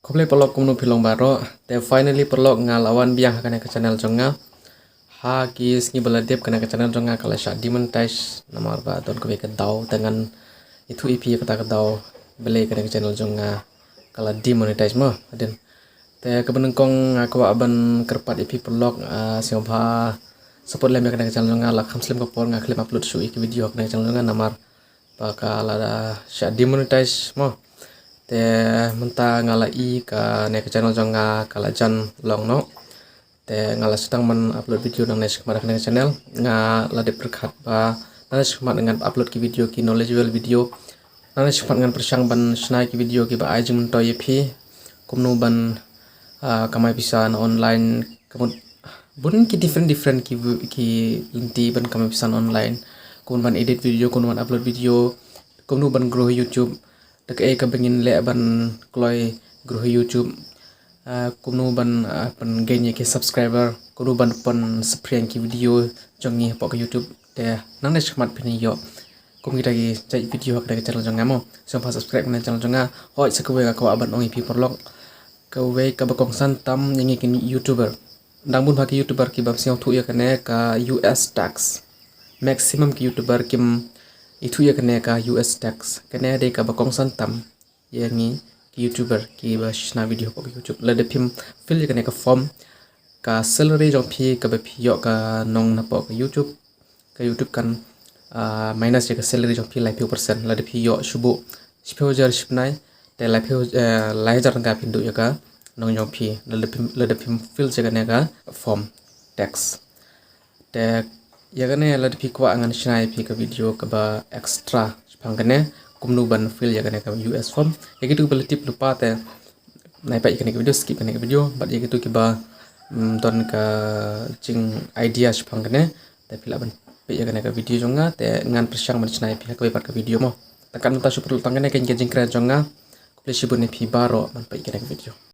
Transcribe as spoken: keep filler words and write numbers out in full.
Khublei paralok, kumno phi long baroh. Te finally paralok, nga la wan biang ha kane ka channel jong nga. Ha ki sngi ba la dep kane ka channel jong nga ka la shah demonetize namar ba don kawei ka daw, te ngan ïathuh ïa phi kata ka daw balei kane ka channel jong nga ka la demonetize mo. Hadien te kaba nyngkong nga kwah ban kyrpad ïa phi paralok, ah, sngewbha support lem ïa kane ka channel jong nga. La kham slem ka por nga khlem upload shuh ïa ki video ha kane ka channel jong nga namar ba ka la da shah demonetize mo. Te mynta nga la i kane ka channel jong nga ka la jan long noh. Te nga la sdang ban upload video nangne shakhmat ha kane ka channel. Nga la dep pyrkhat ba nangne shakhmat ngan upload ki video ki knowledgeable video. Nangne shakhmat ngan pyrshang ban shna ki video kiba ai jingmyntoi ïa phi. Kumno ban, ah, kamai pisa na online, ka mut bun ki different different ki, ki lynti ban kamai pisa na online. Kumno ban edit video, kumno ban upload video, kumno ban grow YouTube. Da kaei kaba ngin leh ban kloi grow YouTube. Ah, kumno ban, ah, pyngain ïa ki subscriber, kumno ban pynsaphriang ki video jong ngi hapoh ka YouTube. Te nangne shakhmat phin ïoh kum kita ki jait video ha kane ka channel jong nga mo. Sngewbha subscribe kane ka channel jong nga. Hooid, sa kawei nga kwah ban ong ïa phi paralok, kawei kaba kongsan tam ïa ngi ki YouTuber. Dang bun bha ki YouTuber ki bym sngewthuh ïa kane ka U S tax. Maximum ki YouTuber kim ithuh ïa kane ka U S tax. Kane dei kaba kongsan tam ïa ngi ki YouTuber kiba shna video hapoh ka YouTube. Lada phim fill ïa kane ka form, ka salary jong phi kaba phi ïoh ka nong napoh ka YouTube, ka YouTube kan, ah, minus ïa ka salary jong phi laiphew percent. Lada phi ïoh shu buh shiphew hajar shipnai, te laiphew, eh, lai hajar tyngka phin duh ïa ka nong jong phi lada phim, lada phim fill ïa kane ka form tax. Te ïa kane lada phi kwah ngan shna ïa phi ka video kaba extra shaphang kane, kumno ban fill ïa kane ka U S form. Ïa kitu kiba la tip lypa te nai peit ïa kane ka video, skip kane ka video. Bad ïa kitu kiba, mm, don ka jing idea shaphang kane, te phi lah ban peit ïa kane ka video jong nga, te ngan pyrshang ban shna ïa phi ha kawei pat ka video mo. Tang kat mynta shu pynlut tang kane ka jingkren jong nga. Khublei shibun ïa phi baroh ban peit ïa kane ka video.